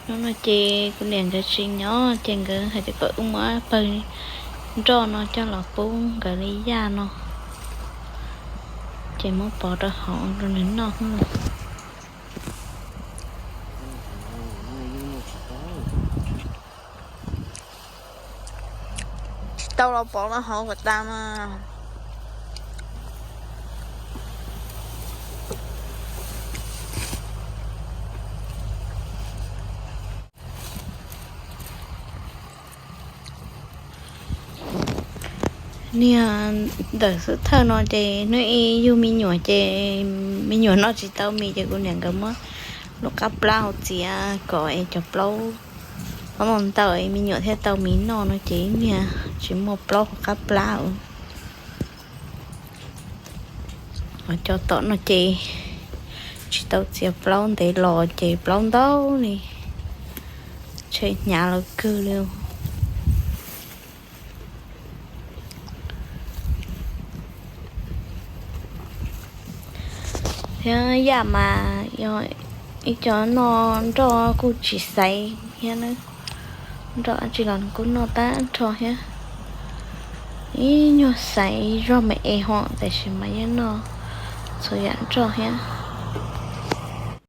Hnub no ces kuv niam nkawd tsis nyob ces nkawd hais tias kom wb muab pawg nroj no coj los pub nkawd li yaj no, ces muab pov rau hauv rau nws noj no. Tsis tau los pov rau hauv kom tas mas. Niag ntawm xub thawj no ces hnub ib yug me nyuam ces me nyuam noj tsis tau mis ces kuv niam nkawd muab lub qab plab hauv txiav kom es cov plaub, plaub mus ntau es me nyuam thiaj tau mis noj no ces niag tsis muaj plaub hauv qab plab. Ho cov tom no ces tsis tau txiav plaub ntev los ces plaub ntau li, tshe hnyav lawv kawg li. Thiab yaj mas yog ib co noj nroj kuj tsis xaiv thiab na, nroj dab tsi los nws kuj noj tag nrho thiab. Ib nyuag xaiv zog me es ho tiam sis mas yeej noj txhua yam nroj thiab.